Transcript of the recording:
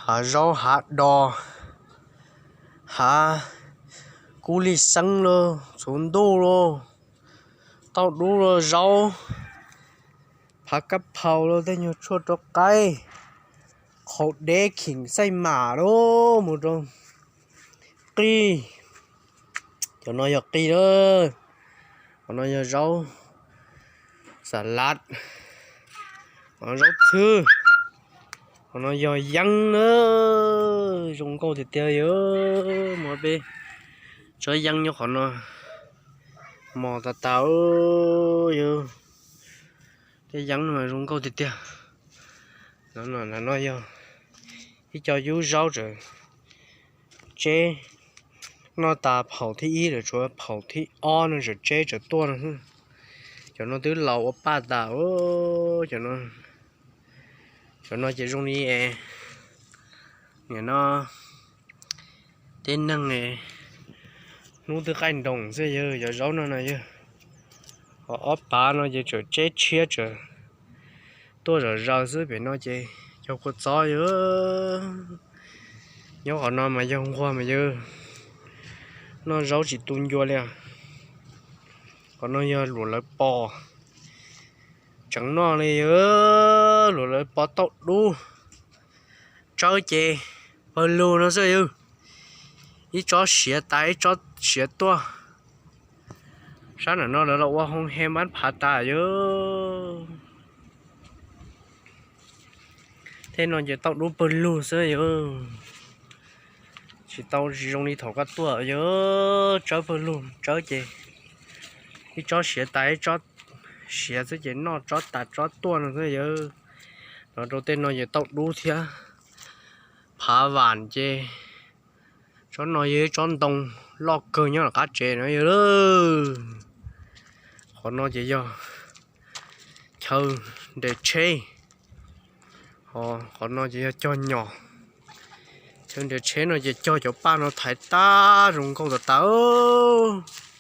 Hav zaub hav do, hav kub lij xeeb los txhuv ntuj los, tauj dub los zaub, phav kab phaus los tej nyuag tshuaj rau qaib, qhaus deb kheem xaij mam los mus rau qij. Cov no yog qij lawm. Qhov no yog zaub xas lav, qhov no zaub txhwb, qhov no yog yeeb na. Zoo nkauj tiag tiag yog mas peb tsob yeeb nyob qhov no mos tas tas yog tej yeeb no zoo nkauj tiag tiag. No yog ib co yub zaub tseem tseb, noj tas phaum thib ib lawm, tshuav phaum thib ob no tseem tseb tseem tuaj no. Cov no twb laus ua paj tas. Cov no ces zoo li nim no teb neeg hnub twb qaij nroos xwb yog cov zaub no na yog. Ho ob pav no ces tseem tseb tshiab tseem tuaj zom zaws xwb, pem no ces cog kua txob yog. Nyob qhov no mas yog nquag mas yog noj zaub tsis tu ncua li. Qhov no yog luam lawv pos, tseem noj li yog luam lawv pos tauj dub. Tsawb ces pawg lug no xwb yog, ib tsob siav tas ib tsob siav tuaj. Sab nram no lawv los ua hoo he mab phav tas yog. Tej no ces tauj dub pawg lug xwb yog, tsis tau zoo li thaum koj tuaj yog. Tsawb pawg lug, tsawb ces ib tsob siav tas ib tsob siav xwb ces noj tsob tas tsob tuaj no xwb yog. Los rau tej no ces tauj dub thiab phav vam ces tsob no yog ib tsob ntoo loj kawg nyob qab tsev no yog. Qhov no ces yog chaw nres tsheb, qhov no ces yog cog nyom. Chaw nres tsheb no ces cog cov paj no thaiv tag zoo nkauj tas tas.